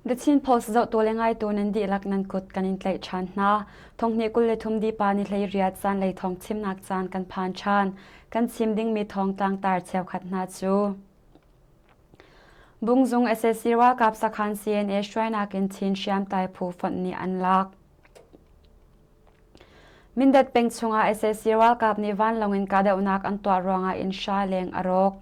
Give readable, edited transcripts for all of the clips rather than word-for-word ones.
The Chin Post zohtu le ngaitu nan dihlak nan kut kan in tlaih ṭhan hna. Thonghnih 23 dipa ni 18 zanlei thawng chimnak caan kan phan ṭhan. Kan chim dingmi thawng tlangtar cheukhat hna cu. Bungzung sac ralkap sakhan CNA hruainak in Chin hriamtlai phu fonh nih an lak. Mindat peng chungah sac ralkap nih vanlawng in kahdohnak an tuah ruangah inn hra leng a rawk.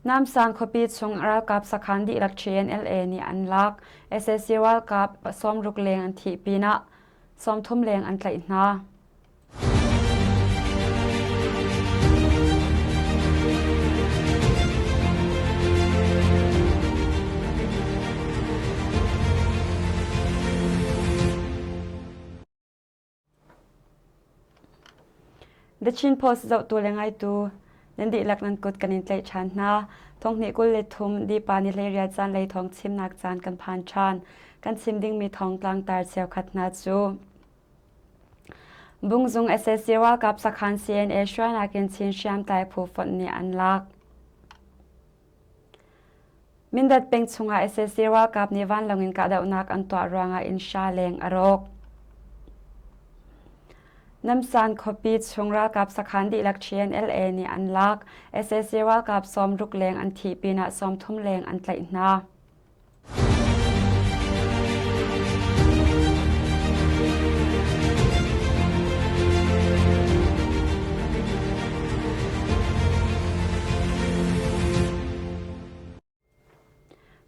Namsang khuapi chung ralkap sakhan dihlak TNLA nih an lak. Sac ralkap 60 leng an thih pinah 30 leng an tlaih hna. The Chin Post zohtu le ngaitu nan dihlak nan kut kan in tlaih ṭhan hna. Thonghnih 23 dipa ni hleiriat caan lei thawng chimnak caan kan phan ṭhan. Kan chim dingmi thawng tlangtar cheukhat hna cu Bungzung sac ralkap sakhan CNA hruainak in Chin hriamtlai phu fonh nih an lak. Mindat peng chungah sac ralkap nih vanlawng in kahdohnak an tuah ruangah inn hra leng a rawk. Namsan khuapi chung ralkap sakhan dihlak TNLA nih an lak. Sac ralkap 60 leng an thih pinah 30 leng an tlaih hna.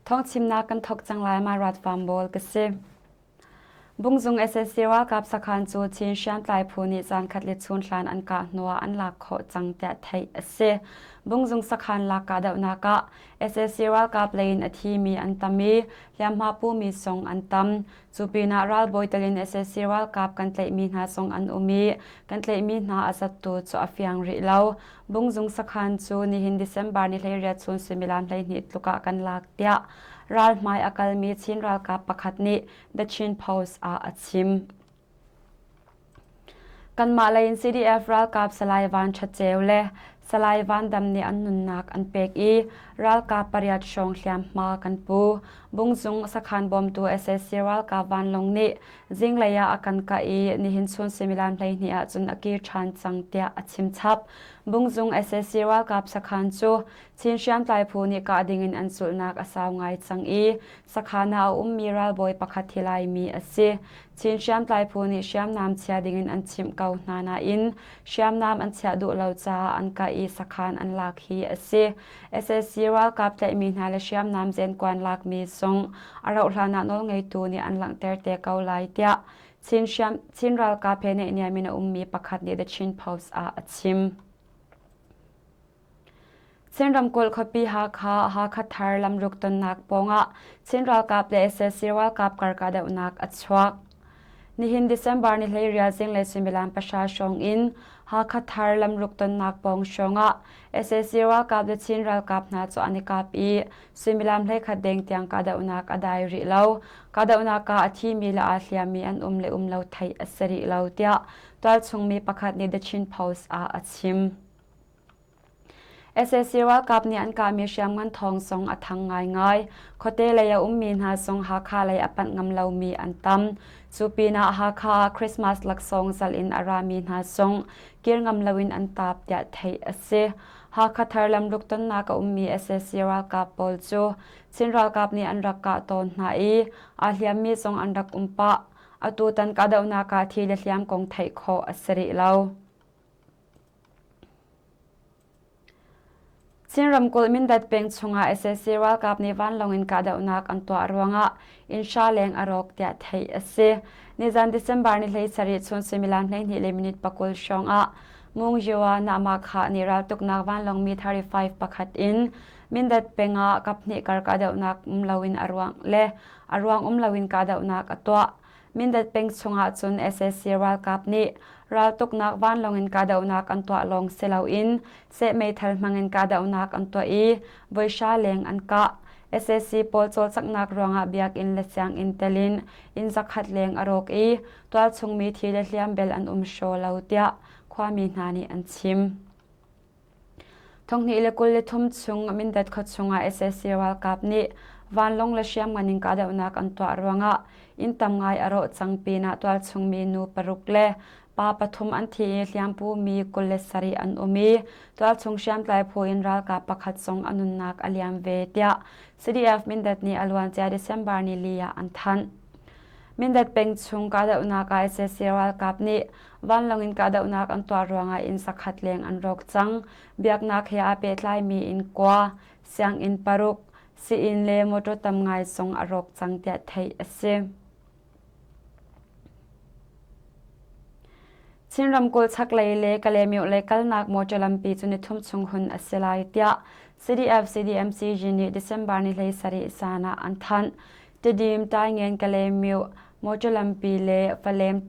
Thawngchimnak kan thawk cang lai ma rat farm bawl ka si. Bungzung sac ralkap sakhan cu Chin hriamtlai phu nih zaankhat le chunhlan an kah hnuah an lak khawh cang tiah theih a si. Bungzung sakhan lak kahdohnak ah sac ralkap lei in a thimi an tam i hliamhma pumi zong an tam. Cu pinah ralbawi tel in sac ralkap kan tlaihmi hna zong an um i kan tlaihmi hna a zattu cu a fiang rih lo. Bungzung sakhan cu nihin December ni 18 chun suimilam 12 tluk ah kan lak tiah ralhmai a kalmi Chin ralkap pakhat nih The Chin Post ah a chim. Kanmah lei in CDF ralkap Salai Van Ṭha Ceu le Salai Van Dam nih an nunnak an pek i ralkap pariat hrawng hliamhma kan pu. Bungzung sakhan bawmtu sac ralkap vanlawng nih zinglei ah a kan kah i nihin chun suimilam 12 ah cun a kir ṭhan cang tiah a chim chap. Bungzung sac ralkap sakhan cu Chin hriamtlai phu nih kah dingin an zulhnak a sau ngai cang i sakhan ah a ummi ralbawi pakhat hi Laimi a si. Chin hriamtlai phu nih hriamnam chia dingin an chimh ko hna nain hriamnam an chiah duh lo caah an kah i sakhan an lak hi a si. Sac ralkap tlaihmi hna le hriamnam zenkuan lakmi zong a rauhhlan ah nawlngeitu nih an langhter te ko lai tiah Chin, hriam, Chin ralkap he naihniam in a ummi pakhat nih The Chin Post ah a chim. Chin ramkulh khuapi Hakha, Hakha Thar lamruk tonnak pawngah Chin ralkap le sac ralkap kar kahdohnak a chuak. Nihin December ni 18 zinglei suimilam pahra hrawng in Hakha Thar lamruk tonnak pawng hrawngah sac ralkap le Chin ralkap hna cu an i kap i suimilam 11 deng tiang kahdohnak a dai rih lo. Kahdohnak ah a thimi le aa hliammi an um le um lo theih a si rih lo tiah tualchung mi pakhat nih The Chin Post ah a chim. Sac ralkap nih an kahmi hriamngan thawng zong a thang ngaingai. Khuate lei a ummi hna zong Hakha lei a panh ngam lomi an tam. Cu pinah Hakha ah Christmas laksawng zalh in a rami hna zong kir ngam loin an taap tiah theih a si. Hakha thar lamruk tonnak a ummi sac ralkap pawl cu Chin ralkap nih an rak kah tawn hna i aa hliammi zong an rak um pah. Atutan kahdohnak ah thi le hliam kong theih khawh a si rih lo. Chin ramkulh Mindat peng chungah sac ralkap nih vanlawng in kahdohnak an tuah ruangah inn hra leng a rawk tiah theih a si. Nizan December ni 17 chun suimilam 12 le minute 20 hrawng ah Mungyiwa Nahmah nih raltuknak vanlawng Mi-35 pakhat in Mindat peng ah kaphnih kar kahdohnak um loin a ruang le a ruang um loin kahdohnak a tuah. Mindat peng chungah cun sac ralkap nih raltuknak vanlawng in kahdohnak an tuah lawng si loin seh meithal hmangin kahdohnak an tuah i voi hra leng an kah. Sac pawl cawlcanghnak ruangah biakinn le sianginn telin inn zakhat leng a rawk i tualchung mi thi le hliam bel an um hraw lo tiah khuami hna nih an chim. 2023 chung Mindat khuachung ah sac ralkap nih vanlawng le hriamngan in kahdohnak an tuah ruangah inn tam ngai a rawh cang pinah tualchungmi nu paruk le pa pathum an thi i hliampu mi 27 an um i tualchung hriamtlai phu in ralkap pakhat zong a nunnak a liam ve tiah CDF Mindat nih a luancia December ni li ah an thanh. Mindat peng chung kahdohnak ah sac ralkap nih vanlawng in kahdohnak an tuah ruangah inn zakhat leng an rawk cang. Biaknak he aa pehtlaimi inn kua, sianginn paruk, sii-inn le motor tam ngai zong a rawk cang tiah theih a si. Chin ramkulh chaklei le Kalaymyo lei kalnak motor lampi cu nithum chung hun a si lai tiah CDF CDMCG nih December ni 17 zan ah an thanh. Tidim Taingen Kalaymyo motor lampi le Falem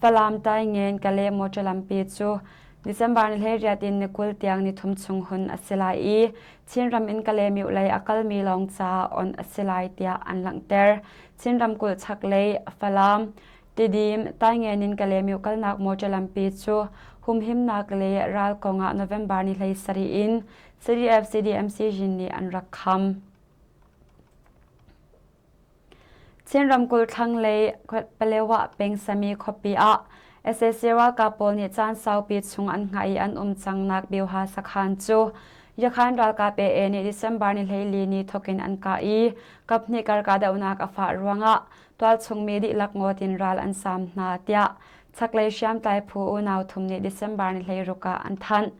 Falam Taingen Kale motor lampi cu December ni 18 in ni 20 tiang nithum chung hun a si lai i Chinram in Kalaymyo lei a kalmi lawng ca on a si lai tiah an langhter. Chin ramkulh chaklei Falam, Tidim, Taingen in Kalaymyo kalnak motor lampi cu humhimnak le ral kongah November ni 17 in CDF CDMC nih an rak kham. Chin ramkulh thlanglei Palewa peng Sami khuapi ah sac ralkap pawl nih caan saupi chung an hngah i an um cangnak Bioha sakhan cu Yakhan ralkap AA nih December ni 14 ni thawkin an kah i kaphnih kar kahdohnak a fah ruangah tualchung mi dihlak ngawt in ral an saam hna tiah chaklei hriamtlai phu unau thum nih December ni 16 ah an thanh.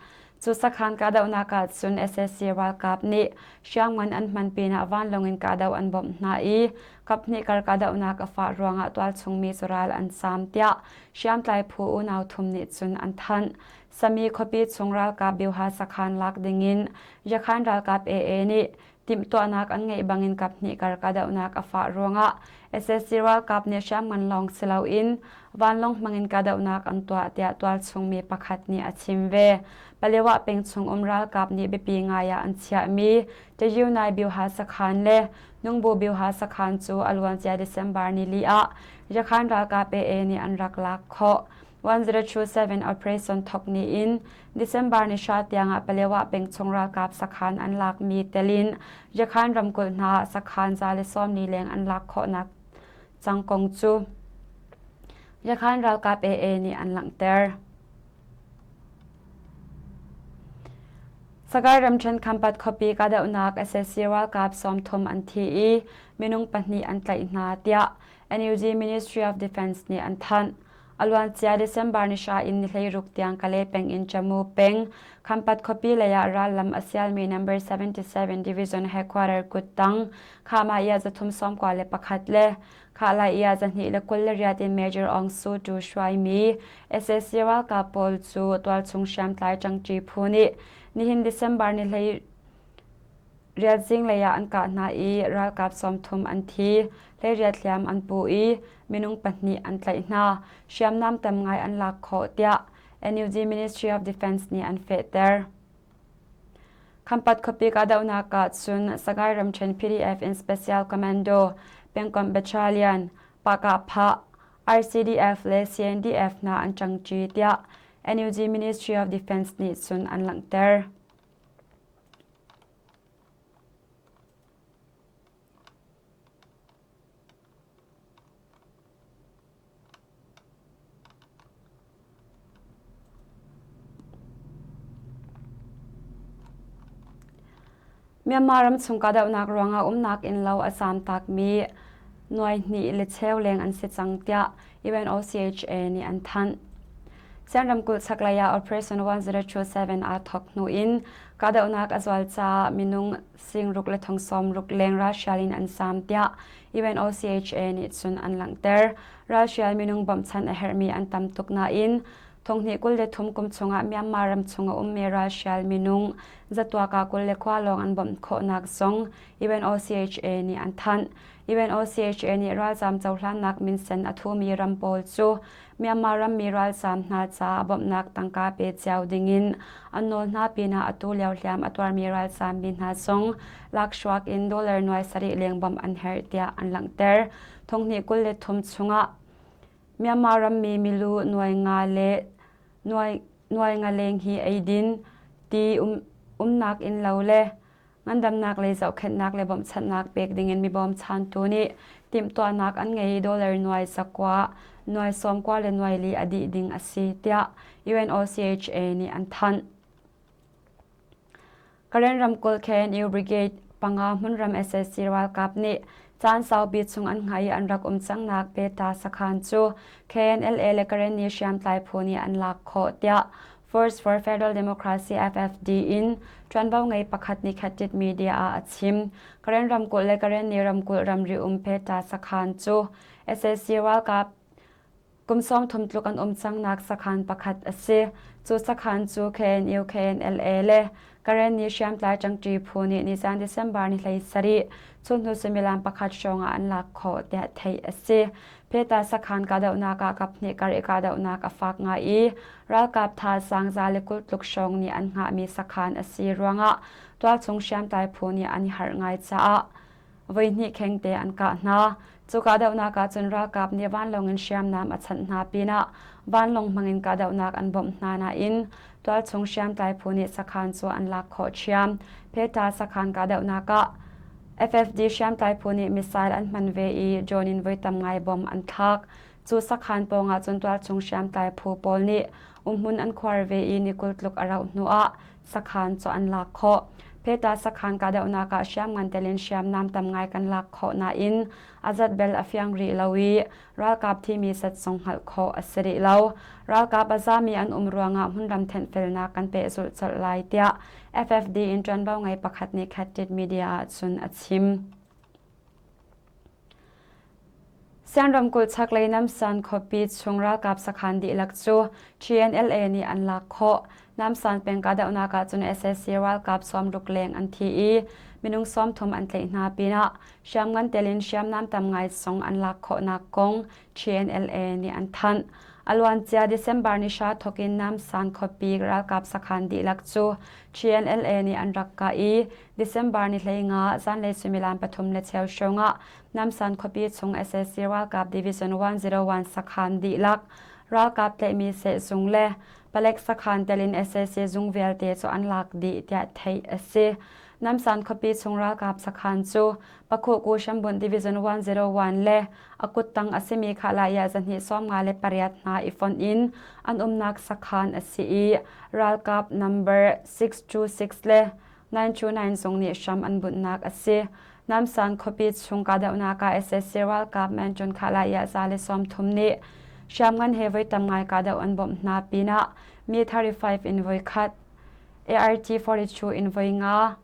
Cu sakhan kahdohnak ah cun sac ralkap nih hriamngan an hman pinah vanlawng in kahdoh an bawmh hna i kaphnih kar kahdohnak a fah ruangah tualchung mi cu ral an saam tiah hriamtlai phu unau thum nih cun an thanh. Sami khuapi chung ralkap Bioha sakhan lak dingin Yakhan ralkap AA nih timhtuahnak an ngeih bangin kaphnih kar kahdohnak a fah ruangah sac ralkap nih hriamngan lawng si loin vanlawng hmangin kahdohnak an tuah tiah tualchung mi pakhat nih a chim ve. Palewa peng chung um ralkap nih biapi ngai ah an chiahmi Tayunai Bioha sakhan le Nungbu Bioha sakhan cu a luancia December ni li ah Yakhan ralkap AA nih an rak lak khawh. 1027 operation thawk ni in December ni hra tiangah Palewa pengchung ralkap sakhan an lakmi telin Yakhan ramkulh hna sakhan 140 leng an lak khawhnak cang kong cu Yakhan ralkap AA nih an langhter. Sakai ramṭhen Khampat khuapi kahdohnak sac ralkap 30 an thi i minung pahnih an tlaih hna tiah NUG Ministry of Defense nih an thanh. A luancia December ni hra in ni 16 tiang Kalay peng in Chamu peng Khampat khuapi lei ah rallam a sialmi number 77 Division headquarter kuttang Khama ia 391 le Khalai ia 228 in Major Aung Su Tu hruaimi sac ralkap pawl cu tualchung hriamtlai ṭangṭi phu nih nihin December ni hlei Riat zinglei ah an kah hna i ralkap 30 an thi, hleiriat hliam an pu i minung pahnih an tlaih hna. Hriamnam tam ngai an lak khawh tiah NUG Ministry of Defense nih an fehter. Khampat khuapi kahdohnak ah cun Sagaing ramṭhen PDF in Special Commando, pengkomh battalion, Pah-Kah-Phah, RCDF le CNDF hna an ṭangṭi tiah NUG Ministry of Defense nih cun an langhter. Myanmar ram chung kahdohnak ruangah umnak innlo a zaamtakmi nuai hnih le cheu leng an si cang tiah UNOCHA nih an thanh. Sian ramkulh chaklei ah Operation 1027 aa thawk hnu in kahdohnak a zual caah minung singruk le thong sawmruk leng ralhrial in an zaam tiah UNOCHA nih cun an langhter. Ralhrial minung bawmhchanh a herhmi an tam tuk nain Thonghnih 23 kum chungah Myanmar ram chung a ummi ralhrial minung zatuaka 20 khua lawng an bawmh khawhnak zong UNOCHA nih an thanh. UNOCHA nih ralzaam cohlannak minsen a thumi ram pawl cu Myanmar rammi ralzaam hna caah bawmhnak tangka pe cio dingin an nawl hna pinah atu lio hliam a tuarmi ralzaam mi hna zong lakhruak in dollar nuai sarih leng bawmh an herh tiah an langhter. Thonghnih 23 chungah Myanmar rammi milu nuai nga le nuai, nuai nga leng hi eidin, ti um, umnak inn lo le Ngandamnak lei zohkhenhnak le bawmhchanhnak pek dingin mi bawmchantu nih timhtuahnak an ngei i dollar nuai zakua, nuai sawmkua le nuai li a dih ding a si, tiah UNOCHA nih an thanh. Karen ramkulh KNU Brigade panga hmunram sac ralkap nih caan saupi chung an hngah i an rak um cangnak Peta sakhan cu KNLA le Karenni hriamtlai phu nih an lak khawh tiah Force for Federal Democracy FFD in ṭuanvo ngei pakhat nih Khatit Media ah a chim. Karen ramkulh le Karenni ramkulh ramri um Peta sakhan cu sac ralkap Kum 30 tluk an um cangnak sakhan pakhat a si. Cu sakhan cu KNU, KNLA le Karenni hriamtlai ṭangṭi phu nih nizan December ni 17 chunhnu suimilam pakhat hrawng ah an lak khawh tiah theih a si. Pheta sakhan kahdohnak ah kaphnih kar i kahdohnak a fak ngai i ralkap thazaang 120 tluk hrawng nih an hngahmi sakhan a si ruangah tualchung hriamtlai phu nih an i harh ngai caah voihnih khengte an kah hna. Cu kahdohnak ah cun ralkap nih vanlawng in hriamnam a chanh hna pinah vanlawng hmangin kahdohnak an bawmh hna nain tualchung hriamtlai phu nih sakhan cu an lak khawh ṭhiam. Pheta sakhan kahdohnak ah FFD hriamtlai phu nih missile an hman ve i drone in voi tam ngai bom an thlak. Cu sakhan pawngah cun tualchung hriamtlai phu pawl nih umhmun an khuar ve i ni 20 tluk a rauh hnuah sakhan cu an lak khawh. Pheta sakhan kahdohnak ah hriamngan tel in hriamnam tam ngai kan lak khawh nain a zat bel a fiang rih lo i ralkap thimi zat zong hngalh khawh a si rih lo. Ralkap a zami an um ruangah hmunram thenhfelnak kan pehzulh colh lai tiah FFD in ṭuanvo ngei pakhat nih Khatit Media ah cun a chim. Sian ramkulh chaklei Namsan khuapi chung ralkap sakhan dihlak cu TNLA nih an lak khawh. Namsan peng kahdohnak ah cun sac ralkap 60 leng an thi i minung 30 an tlaih hna pinah hriamngan tel in hriamnam tam ngai zong an lak khawhnak kong TNLA nih an thanh. A luancia December ni hra thawk in Namsan khuapi ralkap sakhan dihlak cu TNLA nih an rak kah i December ni 15 zanlei suimilam pathum le cheu hrawng ah Namsan khuapi chung sac ralkap Division 101 sakhan dihlak ralkap tlaihmi sehzung le palek sakhan tel in sac zung vialte cu an lak dih tiah theih a si. Namsan khuapi chung ralkap sakhan cu Pakhuhku Hrambunh Division 101 le a kuttang a simi Khahlaya zahnih 58 hna i fonh in an umnak sakhan a si i ralkap number 626 le 929 zung nih hram an bunhnak a si. Namsan khuapi chung kahdohnak ah sac ralkap Mancun Khahlaya 130 nih hriamngan he voi tam ngai kahdoh an bawmh hna pinah Mi 35 in voi khat, ART 42 in voi nga,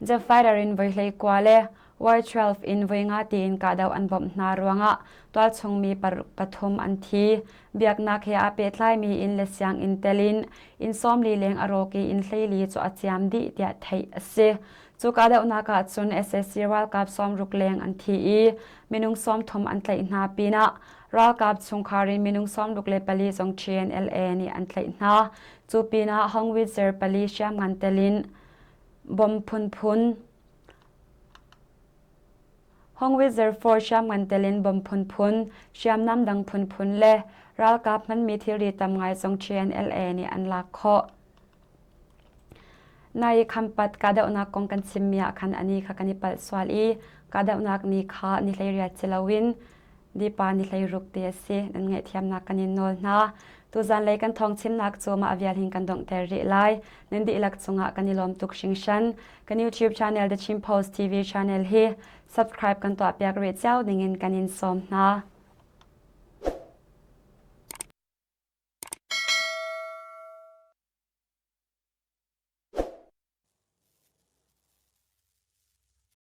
The Fighter in voi 19 le Y-12 in voi nga tiin kahdoh an bawmh hna ruangah tualchung mi pathum an thi. Biaknak he aa pehtlaimi inn le sianginn tel in inn 40 leng a rawk i inn 14 cu a ciam dih tiah theih a si. Cu kahdohnak ah cun sac ralkap 60 leng an thi i minung 30 an tlaih hna pinah ralkap chungkhar in minung 64 zong TNLA nih an tlaih hna. Cu pinah Hongwitzer pali hriamngan tel in bom phunphun Hongwitzer 4 hriamngan tel in bom phunphun, hriamnam dang phunphun le ralkap hmanmi thilri tam ngai zong TNLA nih an lak khawh. Nai khampat kahdohnak kong kan chimmi ah khan ani kha kan i palh sual i kahdohnak ni kha ni 18 si loin Dipa ni 16 ti a si. Nan ngaihthiamnak kan in nawl hna. Tuzan lei kan thawng chimnak cu mah vial hin kan donghter rih lai. Nan dihlak cungah kan i lawm tuk hringhran. Kan YouTube channel The Chin Post TV channel hi subscribe kan tuahpiak rih cio dingin kan in sawm hna.